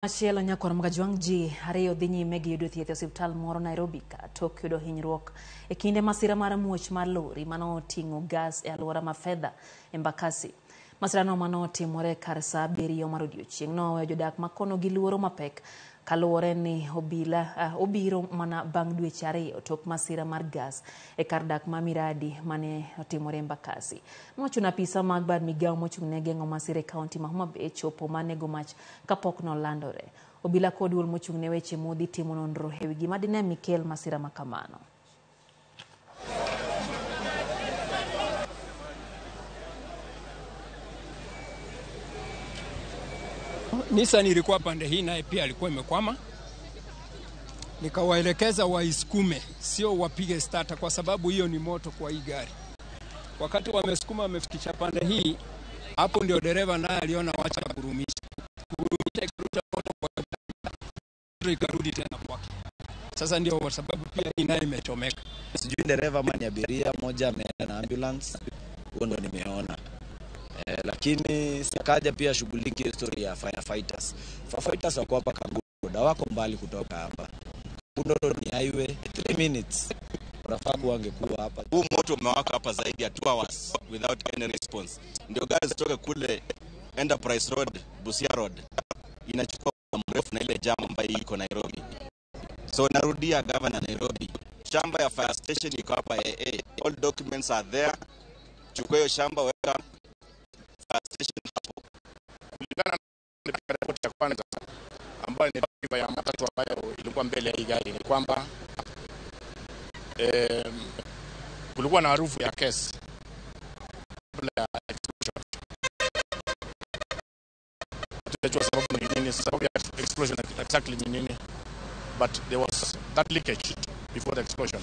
Machielo nyakwar Mgajwang' ji ariyo dhi nyime gi yudo thieth e osiptal moro Nairobi ka tok yudo hinyruok e kinde masira mar muoch mar lori manoting'o gas e alwora ma Fedha Embakasi. Masirano manotimore kar saa 7 mar odiochieng' noweyo jodak makono gi luoro mapek kaluwore ni obila obiro mana bang' dweche 2 tok masira mar gas e kar dak ma Miradi mane otimore Embakasi. Nowacho ni apisa mag bad migawo mochung' ne geng'o masira e kaunti ma Homa Bay chopo manego mach kapok nolandore. Obila kod duol mochung' ne weche modhi timo nonro ewi gima dine mikel masira makamano. Nissan ilikuwa pande hii naye pia alikuwa imekwama. Nikawaelekeza waisukume, sio wapige starter kwa sababu hiyo ni moto kwa hii gari. Wakati wamesukuma wamefikisha pande hii, hapo ndio dereva naye aliona wacha kurumisha. Kurumisha ikarusha moto kwa gari, ikarudi tena kwake. Sasa ndio kwa sababu pia hii naye imechomeka. Sijui dereva ama ni abiria, moja ameenda na ambulance, huo ndo nimeona. Lakini Sakaja pia shughuliki story ya firefighters. Firefighters wako hapa Kangundo, wako mbali kutoka hapa. Kangundo ni highway 3 minutes. Unafaa kuwa angekuwa hapa. Huu moto umewaka hapa zaidi ya 2 hours without any response. Ndio gari zitoke kule Enterprise Road, Busia Road. Inachukua muda mrefu na ile jam ambayo iko Nairobi. So narudia governor Nairobi. Shamba ya fire station iko hapa AA. All documents are there. Chukua hiyo shamba weka fire station hapo. Kulingana na ripoti ya kwanza ambayo ni driver ya matatu ambayo ilikuwa mbele ya hii gari ni kwamba kulikuwa na harufu ya gas kabla ya explosion. Hatujajua sababu ni nini, sababu ya explosion exactly ni nini, but there was that leakage before the explosion.